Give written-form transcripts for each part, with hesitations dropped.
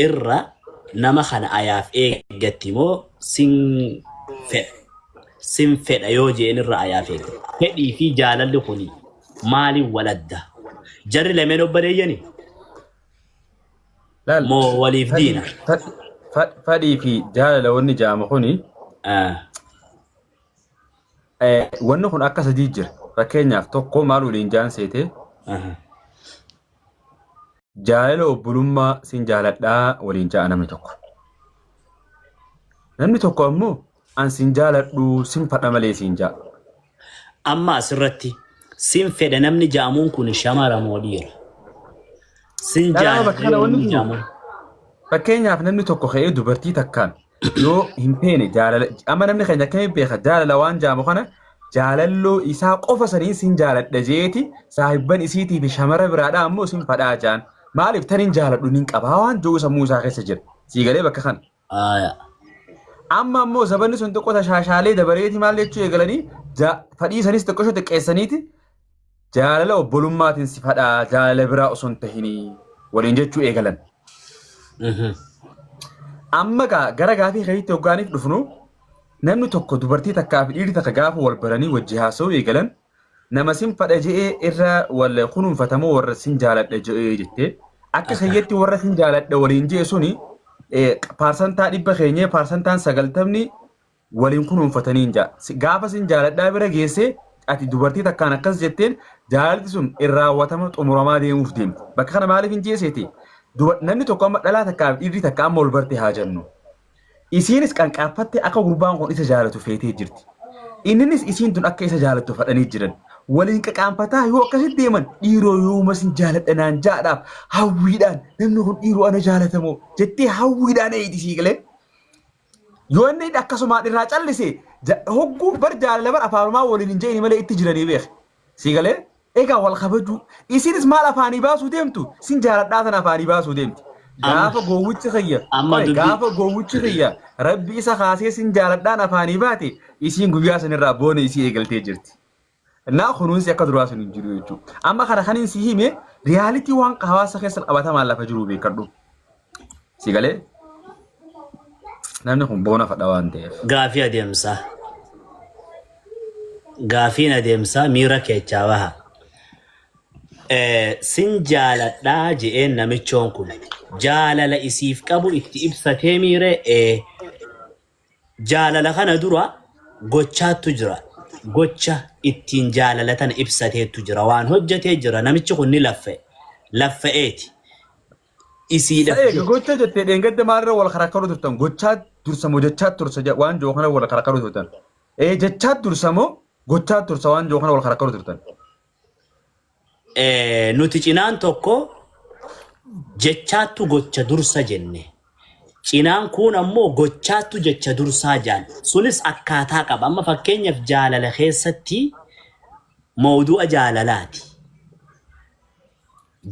Irra nama kana ayaaf eeggatti moo sin fedha? Sin fedha yoo je'een irra ayaaf eeggatti. Fedhii fi jaalalli kuni maaliin wal adda? Jarri lameen obboleeyyani Laal moo waliif fadhii diina? fadhii fi jaalala wanni jaamu kuni wanni kun akka sadii jira. Fakkeenyaaf tokko maal waliin jaan seete jaalala obbolummaa sin jaaladhaa waliin ja'a namni tokko. Namni tokko ammoo an sin jaaladhu sin fadha malee siin ja'a. Amma asirratti sin fedha namni ja'amuun kun shamara moo dhiira? Sin Dhalaa jaaladha bakka kana yoo wanni namni jiru ja'amuun. fakkeenyaaf namni tokko ka'ee dubartii takkaan yoo hin feene jaalala amma namni keenya akkamiin beeka jaalala waan jaamu kana jaalalloo isaa qofa saniin sin jaaladha jeeti saahibban isiitii fi shamara biraadhaa ammoo sin fadhaa jaan maaliif tanin jaaladhu nin qabaa waan jiru sammuu isaa keessa jira sii galee bakka kana. Aya. Amma ammoo zabanni sun xiqqoo tashaashaalee dabareeti maal jechuu eegalanii fadhii sanis xiqqoshoo xiqqeessaniiti jaalala obbolummaatiin si fadhaa jaalala biraa osoo hin tahinii waliin jechuu eegalan. Amma gaa gara gaafii keetti hoggaaniif dhufnu namni tokko dubartii takkaa fi dhiirri takka gaafa wal baranii wajji haasa'uu eegalan nama sin fadha je'ee irra wal kunuunfatamoo warra sin jaaladha je'ee jettee akka kiyyetti warra sin jaaladha waliin je'e suni paarsantaa 100 keenyee paarsantaan 90ni waliin kunuunfatanii hin ja'a. Gaafa sin jaaladhaa bira geessee ati dubartii takkaan akkas jetteen jaalalti sun irraawwatama xumuramaa deemuuf deemti. Bakka kana maaliif hin jeeseeti? Namni tokko amma dhalaa takkaa fi dhiirri takka amma wal barte haa jennu. Isiinis qanqaaffatte akka gurbaan kun isa jaalatu feetee jirti. Inninis isiin tun akka isa jaalattu fadhanii jiran. Waliin qaqaanfataa yoo akkasitti deeman dhiiroo yooma sin jaaladha naan jaadhaaf hawwiidhaan namni kun dhiiroo ana jaalatamoo jettee hawwiidhaan eeyiti sii galee. Yoo inni akkasumaan irraa callise hogguu bar jaalala bar afaanumaa waliin hin je'ini malee itti jiranii beek. Sii galee? Egaa wal kabajuu. Isinis maal afaanii baasuu deemtu? Sin jaaladhaa sana afaanii baasuu deemti. Amma Gaafa gowwichi kiyya amma qoy dubbii gaafa gowwichi kiyya rabbi isa kaasee sin jaaladhaan afaanii baate isiin guyyaa sanirraa boona isii eegaltee jirti. Naa kunuunsi akka duraa sun hin jiru jechuudha. Amma kana kanin si hime riyaalitii waan hawaasa keessa qabatamaan lafa jiru beekadhu. Si galee namni kun boona fadha waan ta'eef. Gaafii adeemsaa. Gaafiin adeemsaa miira keechaa baha. Sin jaaladhaa je'een namichoon kun jaalala isiif qabu itti ibsatee miiree ee Jaalala kana dura gochaattu jira. Gocha ittiin jaalala tana ibsateettu jira. Waan hojjetee jira. Namichi kun ni laffa'e. Laffa'eeti. Isiidhaaf Sa'ee jecha. gocha jettee dheengadda maalirra wal karakkaruu turtan gochaa dursa moo jechaa tursa waan jiru kana wal karakkaruu turtan. Ee jechaa dursa moo gochaa tursa waan jiru kana wal karakkaruu turtan. Nuti cinaan tokko jechaattu gocha dursa jenne. Cinaan kuun ammoo gochaattu jecha dursaa jaan. Sunis akkaataa qaba. Amma fakkeenyaaf jaalala keessatti mawdu'a jaalalaati.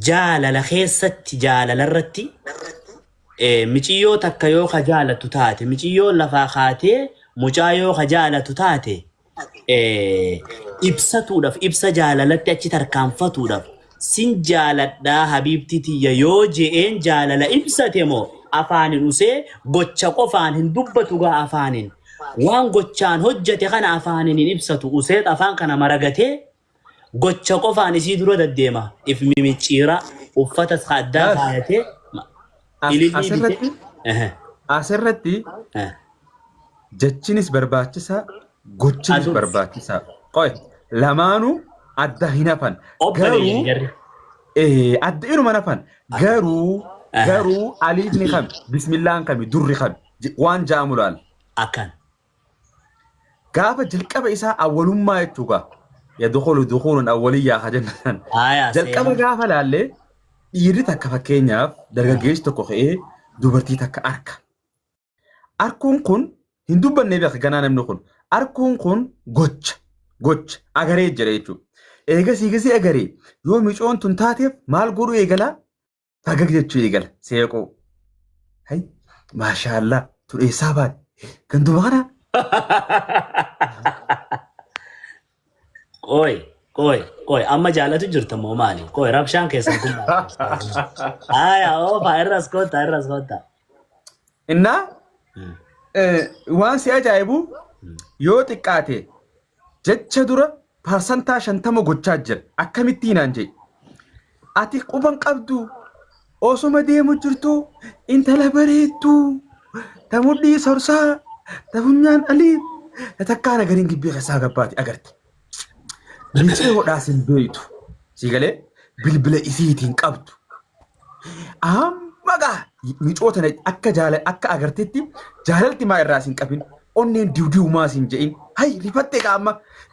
Jaalala keessatti jaalala irratti miciyyoo takka yoo ka jaalatu taate miciyyoon lafaa kaatee mucaa yoo ka jaalatu taate ibsatuudhaaf ibsa jaalalatti achi tarkaanfatuudhaaf sin jaaladhaa habiibtii tiyya yoo je'een jaalala ibsate moo afaanin usee gocha qofaan hin dubbatu gaa afaanin waan gochaan hojjete kana afaanin hin ibsatu useet afaan kana maragatee gocha qofaan isii dura daddeema if mimicciira uffata addaa Laal kaayatee as ilillii bitee asirratti ehe, asirratti eh. jechinis barbaachisaa gochinis Adursi. barbaachisaa. Qoy lamaanuu adda hin hafan. Obboleeyyan Garuu jarri. adda inuma hafan. Garuu Aha. garuu aliifni kami bismillaan kami durri kami waan ja'amu laal. Akkan. Gaafa jalqaba isaa awwalummaa jechuudha. Yadkhulu dukhulun awwaliyyaa ka jennan. Aayaa Jalqaba seenaa. gaafa laallee dhiirri takka fakkeenyaaf dargaggeessi tokko ka'ee dubartii takka arka. Arkuun kun hin dubbanne beeka ganaa namni kun. Arkuun kun gocha gocha agaree jira jechuudha. Eegasii gisee agaree yoo micoon tun taateef maal godhuu eegalaa? Fagag jechuu eegala seequu. Hay maashaallaa tun eessaa baate? Ganduma kana Qoy. Qoy, qoy, amma jaalatu jirta moo maali? Qoy, rabshaan keessan kun maali? Aya, oofa, irras kotta, irras kotta. Innaa waan si ajaa'ibu yoo xiqqaate jecha dura 50% gochaa jira. Akkamittiin naan jedhe. Ati quban qabdu osuma deemu jirtu intala bareedduu ta mudhii sorsaa ta funyaan alii ta takkaan agariin gibbii keessaa gabbaati agarte. Miceehoodhaas hin beektu. Si galee bilbila isiitiin qabdu. Amma gaa micoo tana akka jaala akka agartetti jaalalti maa irraa sin qabin onneen diwdiw maa sin je'in hay rifatte gaa amma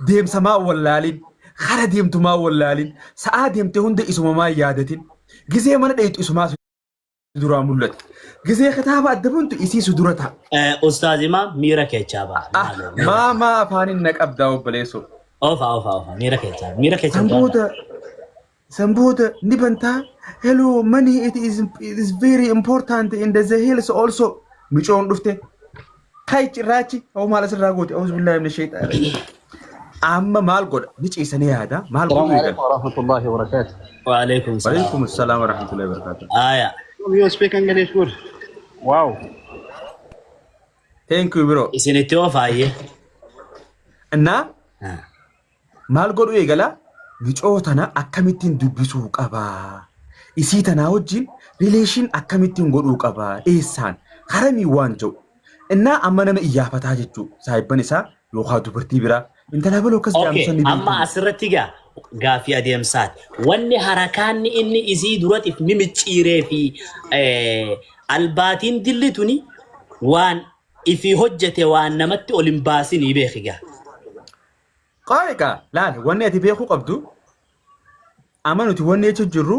deemsa maa wallaalin kara deemtu maa wallaalin sa'aa deemte hunda isuma maa yaadatin gizee mana dheeyxu isumaa si duraa mul'ata gizee kitaaba adda buntu isii si dura ta'a. Ustaaz Imaam miira keechaa ba'a. Ah, maa maa afaanin na qabdaa obboleessoo. Oofa oofa oofa miira keechaa miira keechaa. San booda San booda ni bantaa hello money it is very important in the hills also micoon dhufte kai cirraachi hoo maal asirraa goote auzu billahi min shaytaan amma maal godha ni ciisanii yaada maal السلام godhu eegala عليكم ورحمة الله وبركاته. Waalaikum salaam. Walaikum salaam wa rahmatullahi wa barakatuh. Aya. You speak English good. Wow. Thank you, bro. Isinitti oofaayyee. Innaa Maal godhuu eegala? Micoo tana akkamittiin dubbisuu qaba? Isii tanaa wajjin relation akkamittiin godhuu qaba? Eessaan? Karamiin waan jedhu. Innaa amma nama iyyaafataa jechuu saahibban isaa yookaan dubartii biraa. Intala baloo akkas jedhamtu Okay, san ni amma beektan. asirratti gaa gaaffii adeemsaati. Wanni harakaanni inni isii duratiif mimicciiree fi albaatiin dilli tuni waan ifii hojjete waan namatti ol hin baasinii beeki gaa. Qoy egaa laal wanni ati beekuu qabdu amma nuti wanni jechuun jirru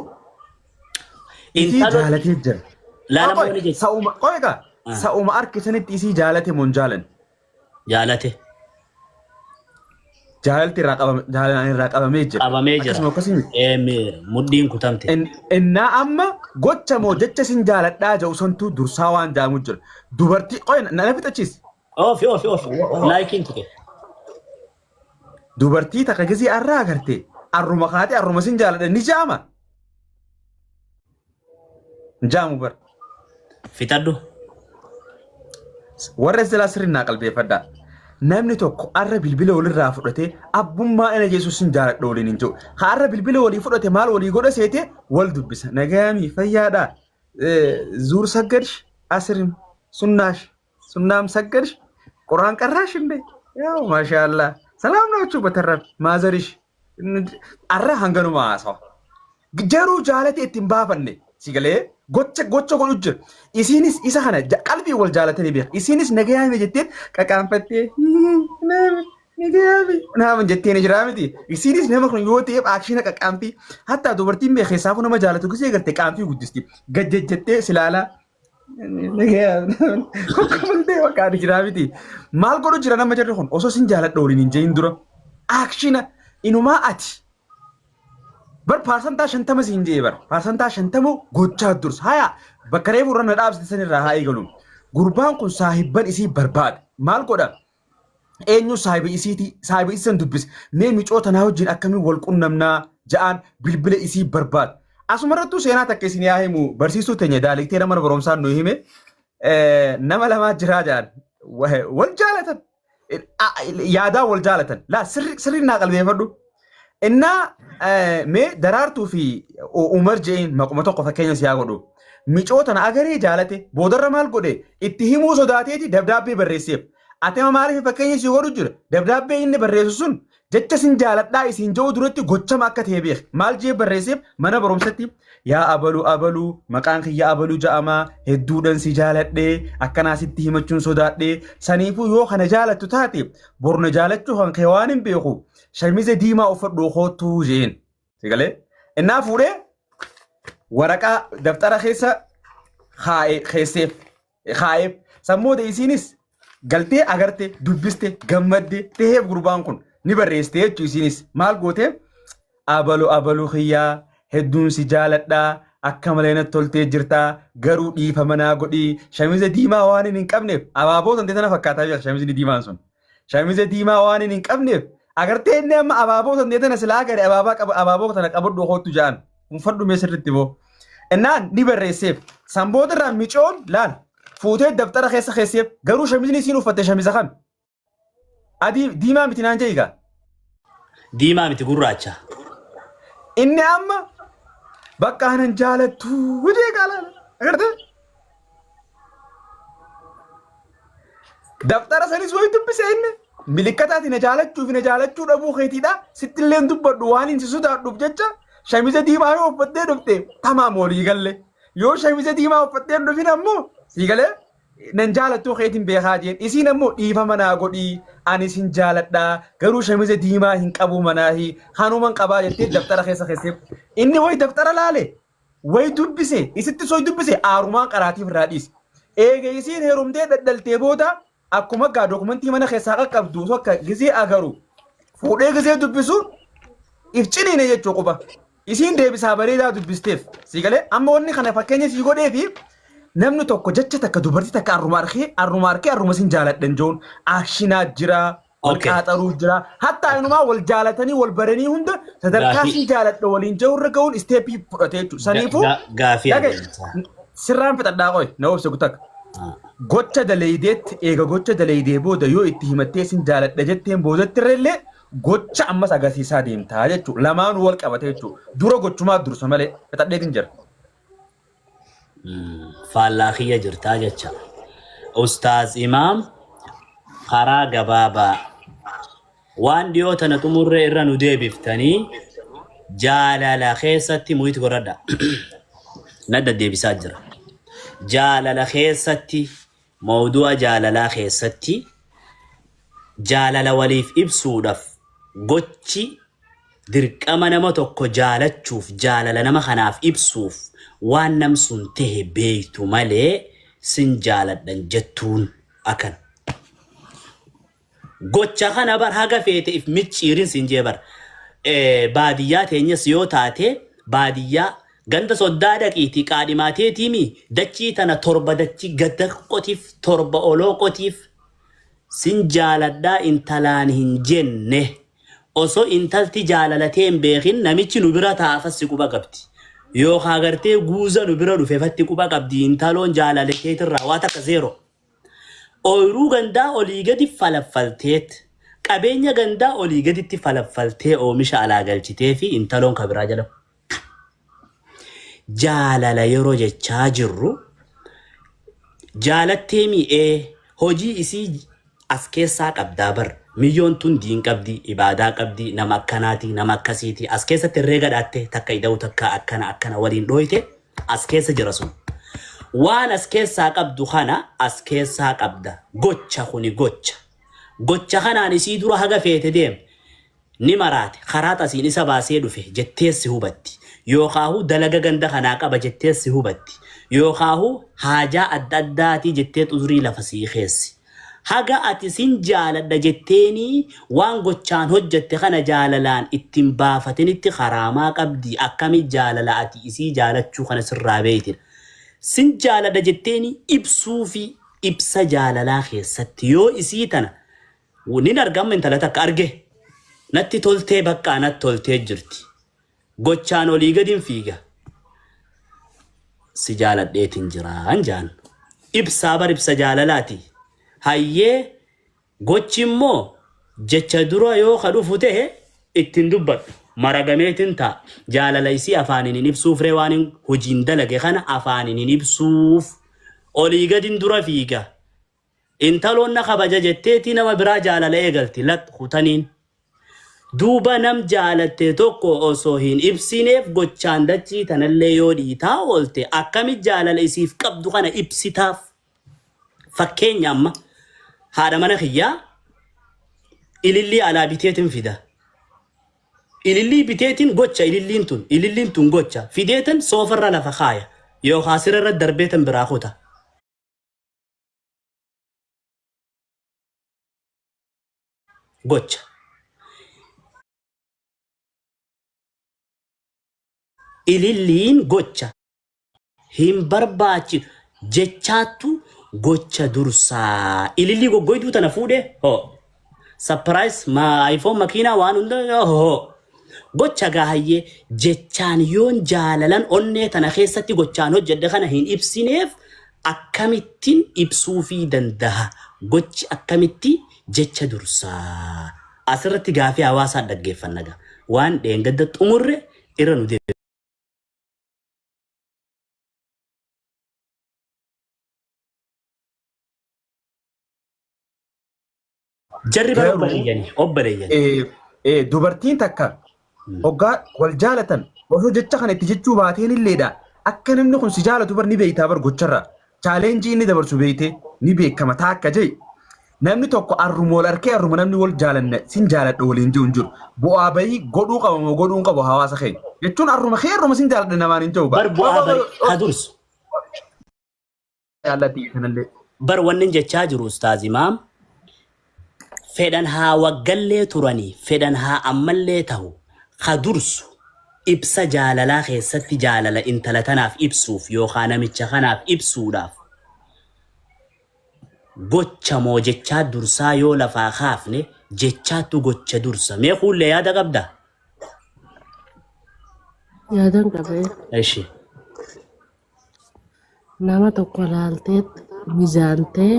isii Intalo jaalatee jira. laala Qoy wanni jechuun sa'uma qoy egaa sa'uma harkisanitti isii jaalate moo hin jaalanne? Jaalate. Jaalalti irraa qabame jaalalaan irraa qabamee jira. Qabamee jira. Akkasuma akkasii miti. Mudhiin kutamte. Innaa amma gocha moo jecha sin jaaladhaa jedhu santu dursaa waan jaamu jira. Dubartii qoy na fixachiisi. Oofi oofi oofi. Laayikiin tuqe. Dubartii takka gisee arraa agarte arruma kaatee arruma sin jaaladha ni jaama. Hin jaamu bar. Fixadhu. Warra silaa sirrii naa qalbeeffadhaa. Namni tokko arra bilbila walirraa fudhatee abbummaa ina jeesu sin jaaladha waliin hin jiru. Ha arra bilbila walii fudhate maal walii godha seete wal dubbisa. Nagayaamii fayyaadhaa. Zuur saggadsh asrim sunnaash Sunnaam saggadsh Quraan qarraash inde yaa maashaallah salaam naachuu batarraf maazarish arra hanganuma haasawa. Jaruu jaalate itti hin baafanne si galee gocha gocha godhu jira. Isiinis isa kana qalbii wal jaalatanii beeka. Isiinis nagayaame jettee qaqaanfattee nagayaame naama jettee ni jiraa miti. Isiinis nama kun yoo ta'eef aakshina qaqaanfii hattaa dubartiin beekee keessaafu nama jaalatu gisee garte qaanfii guddisti. Gajjajjattee silaalaa Kokkomaltee bakka ani jiraa miti. Maal godhu jira nama jarri kun osoo sin jaaladha waliin hin jehin dura. Aakshina inumaa ati. Bar 50% siin jee bar 50% gochaa dursa. Haya bakka reefu irra na dhaabsite sanirraa haa eegalu. Gurbaan kun saahibban isii barbaada. Maal godha? Eenyu saahiba isiiti saahiba isii san dubbise mee micoo tanaa wajjin akkamiin wal qunnamnaa ja'aan bilbila isii barbaada. Asuma irrattuu seenaa takka isin yaa himu barsiistuu teenya daalikteera mana barumsaan nu hime nama lamaa jiraa ja'an wal jaalatan yaadaa wal jaalatan laa sirri sirri naa qalbeeffadhu. Innaa mee daraartuu fi Umar je'in maquma tokko fakkeenya si haa godhu. Micoo tana agaree jaalate boodarra maal godhe itti himuu sodaateeti dabdaabbee barreesseef. Ati amma maaliif fakkeenya si godhu jira? Dabdaabbee inni barreessu sun jecha sin jaaladhaa isiin jedhu duratti gochama akka ta'e beek. Maal jee barreesseef mana barumsatti yaa abaluu abaluu maqaan kiyya abaluu ja'amaa hedduudhan si jaaladhee akkanaa sitti himachuun sodaadhee saniifuu yoo kana jaalattu taate borna jaalachuu kan kee waan hin beeku shamize diimaa uffadhuu koottuu jeen. Sigalee innaa fuudhee waraqaa daftara keessa kaa'e keesseef kaa'eef sammuu isiinis galtee agarte dubbiste gammadde ta'eef gurbaan kun ni barreessite jechuu isiinis maal goote abalu abalu kiyyaa hedduun si jaaladhaa akka malee natti toltee jirtaa garuu dhiifama naa godhii shamiza diimaa waan hin qabneef abaaboo tante tana fakkaataa jira shamizni diimaan sun shamiza diimaa waan hin qabneef Agartee inni amma abaaboo tantee tana silaa agare abaabaa qaba abaaboo tana qabadhu koottu ja'an. Hunfadhu mee sirriitti boo. Innaan ni barreesseef. San booda irraa micoon laal fuutee dabtara keessa keesseef garuu shamizni isiin uffatte shamiza kami? Adii diimaa miti naan je'i gaa. Diimaa miti gurraacha. Inni amma bakka anan jaalattu jee gaa laala. Agartee? Dabtara sanis wayi dubbise inni. Milikkataati na jaalachuu fi na jaalachuu dhabuu keetiidha. Sitti illee hin dubbadhu waan hin si sodaadhuuf jecha shamiza diimaa yoo uffattee dhufte tamaam walii galle. Yoo shamiza diimaa uffattee hin dhufin ammoo sii galee nan jaalattuu keetiin beekaa jeen. Isiin ammoo dhiifama naa godhii ani sin jaaladha garuu shamiza diimaa hin qabu manaahi kanuman qabaa jettee dabtara keessa keessee. Inni wayi dabtara laale Way dubbise isittis way dubbise aarumaan qaraatiif irraa dhiise. Eega isiin heerumtee dhadhaltee booda akkuma gaa dokumentii mana keessaa qaqqabdu tokko gizee agaru fuudhee gizee dubbisu if ciniine jechuu quba. Isiin deebisaa bareedaa dubbisteef. Sii galee amma wanni kana fakkeenya sii godhee fi namni tokko jecha takka dubartii takka arruma arkee arruma arkee arruma sin jaaladhan joon akshinaa jira wal Okay. qaaxaruu jira. Hattaa inumaa wal jaalatanii wal baranii hunda sadarkaa Gaafii. sin jaaladha waliin jiru irra ga'uun isteeppii fudhate jechuudha. Saniifuu Gaafii dhaga'i adeemsa. sirraan fixadhaa qoy na obse kutakka. Gocha daleeydeetti eega gocha daleeydee booda yoo itti himattee sin jaaladha jetteen boodatti irra gocha ammas agarsiisaa deemtaa jechuudha. Lamaanuu wal qabate jechuudha. Dura gochumaa dursa malee fixadheetiin jira. Faallaa kiyya jirtaa jecha. Ustaaz Imaam karaa gabaabaa waan dhiyoo tana xumurree irra nu deebiftanii jaalala keessatti muyit godhadha. Na deddeebisaa jira. Jaalala keessatti mawdu'a jaalalaa keessatti jaalala waliif ibsuudhaaf gochi Dirqama nama tokko jaalachuuf jaalala nama kanaaf ibsuuf waan nam sun tehe beektu malee sin jaaladhan jettuun akan. Gocha kana bar haga feete if micciirin sin jee bar. Baadiyyaa teenyas yoo taate baadiyyaa ganda soddaa dhaqiitii qaadhimaa teetiimi dachii tana torba dachii gadda qotiif torba oloo qotiif sin jaaladhaa intalaan hin jenne. Osoo intalti jaalala tee hin beekin namichi nu bira taa'a fassi quba qabdi. Yookaa gartee guuza nu bira dhufe fatti quba qabdi intaloon jaalala keetirraa waa takka zeero. Ooyruu gandaa olii gadi falaffalteet qabeenya gandaa olii gaditti falaffaltee oomisha alaa galchitee fi intaloon ka biraa jala Jaalala yeroo jechaa jirru jaalatteemii ee hojii isii as keessaa qabdaa bar miyyoon tun diin qabdi ibaadaa qabdi nama akkanaati nama akkasiiti as keessatti herreega dhaatte takka ida'u takka akkana akkana waliin dhooyte as keessa jira sun waan as keessaa qabdu kana as keessaa qabda gocha kuni gocha gocha kanaan isii dura haga feete deem Ni maraate, karaa xasiin isa baasee dhufe jettees si hubatti. Yookaahuu dalaga ganda kanaa qaba jettees si hubatti. Yookaahuu haajaa adda addaatii jetteet uzrii lafa sii keessi. Haga ati sin jaaladha jetteenii waan gochaan hojjatte kana jaalalaan itti hin baafatinitti karaamaa qabdi akkami jaalala ati isii jaalachuu kana sirraa beeytidha. Sin jaaladha jetteenii ibsuufii ibsa jaalalaa keessatti yoo isii tana Nin arga amma intala takka arge natti toltee baqqaa natti toltee jirti. Gochaan olii gadin fiiga. Si jaaladheetin jiraan jaan. Ibsaa bar ibsa jaalalaati. Hayyee gochi immoo jecha dura yoo ka dhufu ta'e ittiin dubbadhu. Maragameetin ta'a. Jaalala isii afaaniin hin ibsuuf ree waan hojiin dalage kana afaaniin hin ibsuuf. Olii gadin dura fiiga. Intaloon na kabaja jetteeti nama biraa jaalala eegalti lak kutaniin. Duuba nam jaalatte tokko osoo hin ibsineef gochaan dachii tanallee yoo dhiitaa oolte akkami jaalala isiif qabdu kana ibsitaaf? Fakkeenya amma haadha mana kiyyaa ilillii alaa biteetin fida. Ilillii biteetiin gocha ililliin tun ililliin tun gocha fideetan soofarra lafa kaaya yookaa sirarra darbeetan biraa kuta. Gocha. Ililliin gocha hin barbaachisu jechaattu gocha dursaa. Ilillii goggoyduu tana fuudhee hoo. Surprise ma iPhone makiinaa waan hunda hoo. Gocha gaayyee jechaan yoon jaalalan onnee tana keessatti gochaan hojjedhe kana hin ibsineef akkamittiin ibsuufii danda'a? Gochi akkamitti jecha dursaa? Asirratti gaafii hawaasaa dhaggeeffanna gaa. Waan dheengadda xumurre irra nu deebi'a. Jarri bara Garuu obboleeyyani. Obboleeyyani. Dubartiin takka hoggaa wal jaalatan osoo jecha kana itti jechuu baateen illeedha. Akka namni kun si jaalatu bar ni beektaa bar gocharraa. Challenge inni dabarsu beeytee ni beekama taakka jee. Namni tokko arruma wal arkee arruma namni wal jaalanne sin jaaladha waliin jiru hin jiru. Bu'aa bayii godhuu qaba moo godhuu hin qabu hawaasa keenya. Jechuun arruma kee arruma sin jaaladha namaan hin jiru. Bar bu'aa bayii ka dursu. Jaallatti kanallee. Bar wanni jechaa jiru Ustaaz Imaam, fedhan haa waggallee turanii fedhan haa ammallee tahu, ka dursu ibsa jaalalaa keessatti jaalala intala tanaaf ibsuuf yookaan namicha kanaaf ibsuudhaaf gocha moo jechaa dursaa yoo lafaa kaafne jechaattu gocha dursa. Mee kuullee yaada qabdaa? Yaadan qabee. Eshi. Nama tokko laaltee mizaantee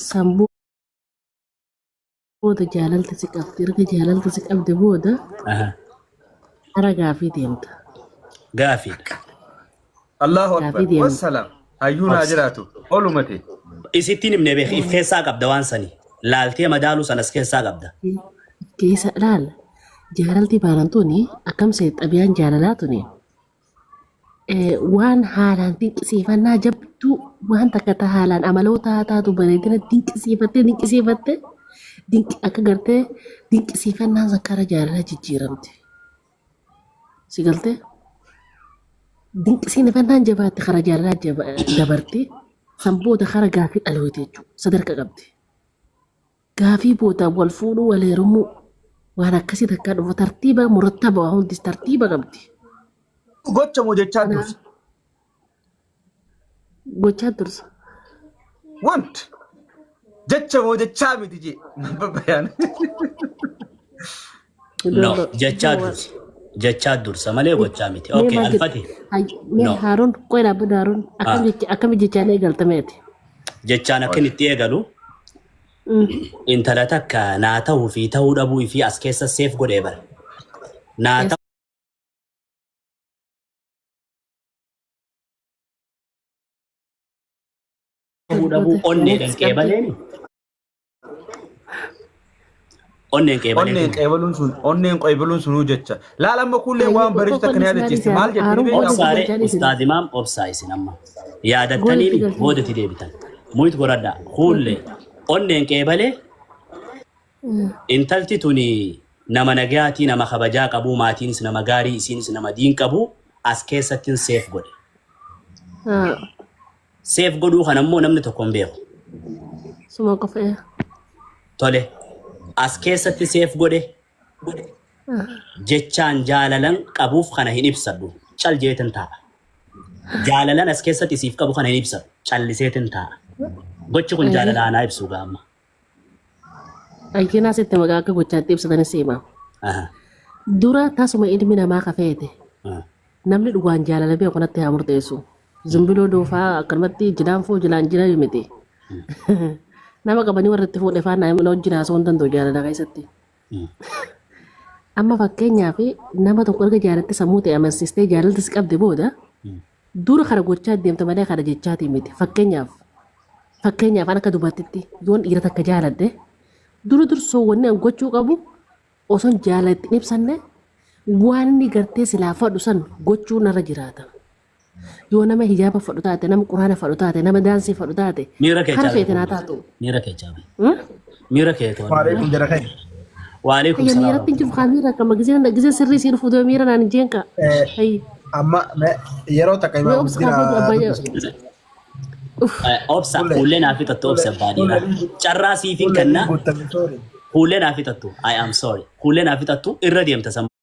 san booda jaalalti si qabdi. Erga jaalalti si qabde booda gara gaafii deemta. Gaafiidha. Allahu akbar. Gaafii deemta. Wassalaam. Hayyuun haa jiraatu. Olumate. Isittiin himne beek if keessaa qabda waan sanii. Laaltee madaaluu sanas keessaa qabda. Keessa laala. Jaalalti baanan tuni akkam see xabiyaan jaalalaa tuni waan haalaan dinqisiifannaa jabduu waan takka ta haalaan amaloota haa taatu bareedina dinqisiifattee dinqisiifattee dinqi akka gartee dinqisiifannaan san kara jaalalaa jijjiiramte. Si galtee dinqisiifannaan jabaatte kara jaalalaa dabarte san booda kara gaafii dhaloote jechuudha sadarka qabdi. Gaafii booda wal fuudhuu wal heerumuu waan akkasii takkaa dhufu tartiiba murattaba waa hundis tartiiba qabdi. Gocha moo jechaa Kanaaf dursa? gochaa dursa. Want jecha moo jechaa miti jee. Babbayaan. No, jechaa dursa. Jechaa dursa malee gochaa miti. Mee Okay, maal jette? alfati. Mee No. Haaruun qoy dhaabbadhu Haaruun akkam jecha akkam jechaan eegaltameeti. Jechaan akkan itti eegalu intala takka naa ta'uu fi ta'uu dhabuu fi as keessa seef godhee bara. Naa ta'uu dhabuu onneedhaan qeebaleeni. Onneen qeebalee. Onneen qeebaluun sun onneen qeebaluun sunuu jecha. Laal amma kuullee waan bareedu takka na yaadachiiste maal jettee ni beektaa? Obsaare Ustaaz Imaam obsaa isin amma. Yaadattanii boodatti deebitan. Muyit godhadhaa. Kuullee onneen qeebalee intalti tuni nama nagayaatii nama kabajaa qabu maatiinis nama gaarii isiinis nama diin qabu as keessattin seef godhe. Seef godhuu kana immoo namni tokko hin beeku. Suma qofa. Tole. As keessatti seef godhe jechaan jaalalan qabuuf kana hin ibsadhu. Cal jeetin taa'a. Jaalalan as keessatti isiif qabu kana hin ibsadhu. Calliseetin taa'a. Gochi kun jaalala anaa ibsu gaamma. Ayyanaa sitti maqaa akka gochaatti ibsatanis hima. Dura tasuma ilmi namaa kafeete namni dhugaan jaalala beeku natti haa murteessu. Zimbiloo doofaa akkanumatti jilaanfoo jilaan jila miti. Nama qabanii warra itti fuudhe faana na wajjin haasa'uu hin danda'u jaalala keessatti. Amma fakkeenyaaf nama tokko erga jaalatte sammuu ta'e amansiistee jaalalti si qabde booda dura kana gochaa deemta malee kana jechaatii miti. Fakkeenyaaf an akka dubartitti yoon dhiira takka jaaladhe dura dursoo wanni an gochuu qabu osoon jaalala itti hin ibsanne waan inni gartee silaa fadhu san gochuu narra jiraata. Yoo nama hijaaba fadhu taate, nama quraana fadhu taate, nama daansii fadhu taate, Miira kee kara caalu. feete naa taatu. Miira kee caalu. Hmm? Miira kee to'adhu. Waalaikum jara keenya. Waalaikum Hayya salaam. miiratti hin jiru kaa miira akkama giseen giseen sirrii sii dhufu miira naan hin jeen kaa. Hayyi. Amma yeroo takka Mee himaa obsa kaa booda abbayya. Obsa fuullee naa fixattu obsa abbaa dhiiraa. Carraa siifin kenna Guuttame sorry. Fuullee naa fixattu. I am sorry. Fuullee naa fixattu irra deemta sammuu.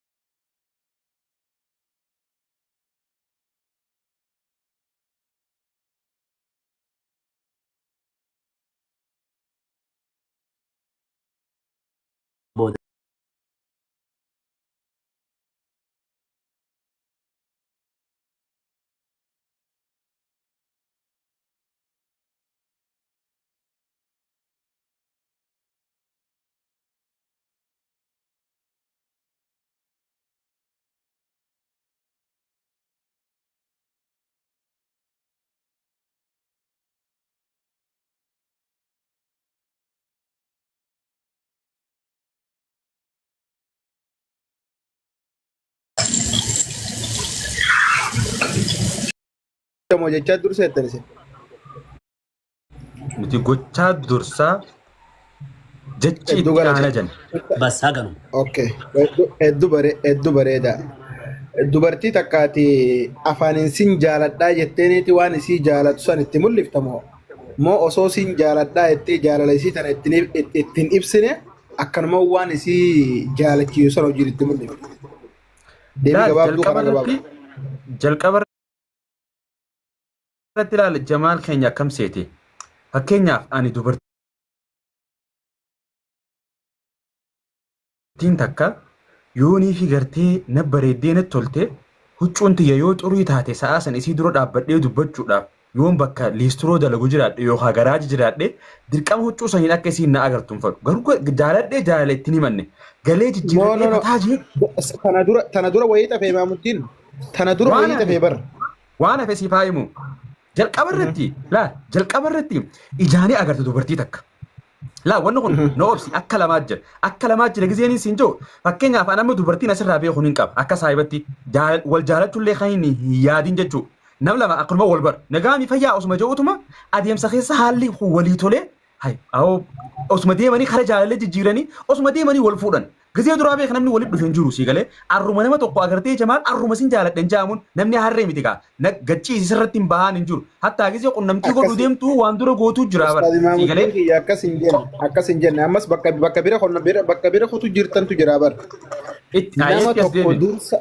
Moo jechaa dursa jettan isin? Nuti gochaa dursaa jechi Hedduu itti aana galata. jenna. Bas haganuma. Okay. Hedduu bare hedduu bareeda. Dubartii takkaati afaaniin sin jaaladhaa jetteeniiti waan isii jaalatu san itti mul'ifta moo? Moo osoo sin jaaladhaa jettee jaalala isii tana ittiin ittiin ibsine akkanuma waan isii jaalachiisu san hojiin itti mul'ifta? Deebii Laal gabaabduu jalqaba karaa irratti gabaabaa. jalqaba irratti ilaali Jamaal keenya akkam seete. Fakkeenyaaf ani dubartiin takka yoonii fi gartee na bareeddee natti tolte huccuun tiyya yoo xurii taate sa'aa san isii dura dhaabbadhee dubbachuudhaaf yoon bakka liistiroo dalagu jiraadhe yookaan garaaji jiraadhe dirqama huccuu saniin akka isiin na agartu hin fedhu. Garuu jaaladhee jaalala ittiin himanne galee No, jijjiiradhee no, no. fataa jee Tana dura wayii xafee Imaamuddiin. Tana dura waan wayii xafee hafe bara. waan hafe siif haa himu. Jalqaba irratti laa jalqaba irratti ijaanii agarte dubartii takka. Laa wanni kun na obsi akka lamaa jira. Akka lamaa jira gizeen siin jiru fakkeenyaaf an amma dubartiin asirraa beekuun hin qaba. Akka saahibatti wal jaalachuullee kan hin yaadin jechuudha. Nam lama akkanuma wal bara. Nagaa fayyaa osuma jedhutuma adeemsa keessa haalli kun walii tolee hay awoo osuma deemanii kara jaalallee jijjiiranii osuma deemanii wal fuudhan. Gizee duraa beek namni walitti dhufe hin jiru sii galee arruma nama tokko agartee Jamaal arruma sin jaaladhe hin jaamuun namni harree miti gaa gachiisi sirratti hin bahaan hin jiru. Hattaa gizee qunnamtii godhuu deemtu waan dura gootuu jira bara Ustaaz sii Imaamuddiin galee kiyya akkas hin jenne akkas hin jenne ammas bakka bakka bira qonna bira bakka bira kutu jirtantu jira bara. Itti Nama ayeetti as tokko deebi. dursa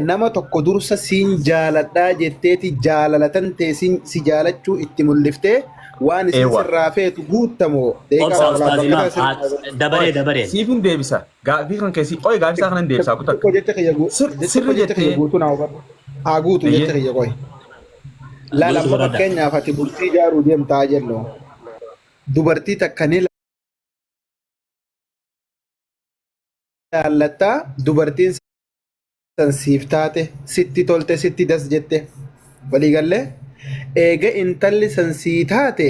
nama tokko dursa siin jaaladhaa jetteeti jaalala tan ta'e si jaalachuu itti mul'iftee waan isin sirraa feetu guuttamoo deeqaa Obsa walaal Ustaaz bakka Imaam tana sirraa dabaree dabareen. Siif hin deebisa. Gaafii kan keessi qoy gaafii isaa kanan deebisa kutaa. Xiqqoo jecha kiyya jecha Sirri jecha kiyya jettee guutuu naa hubadhu. Haa guutu jecha kiyya qoy. Laal Guutuu amma barbaada. fakkeenyaaf ati bultii ijaaruu deemtaa jennu. Dubartii takka ni laallattaa dubartiin san siif taate sitti tolte sitti das jette waliigallee eega intalli san sii taate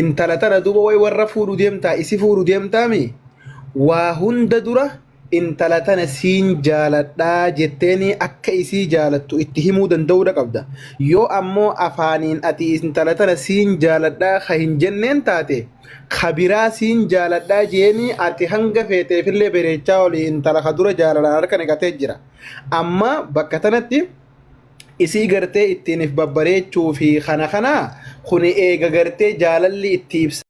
intala tana duuba way warra fuudhu deemtaa isi fuudhu deemtaami waa hunda dura intala tana siin jaaladhaa jetteeni akka isii jaalattu itti himuu danda'uudha qabda. Yoo ammoo afaaniin ati intala tana siin jaaladhaa ka hin jenneen taate ka biraa siin jaaladhaa jeeni ati hanga feeteefillee bereechaa olii intala ka dura jaalalaan harka naqatee jira. Amma bakka tanatti isii gartee ittiin if babbareechuu fi kana kana kuni eega gartee jaalalli itti ibsa.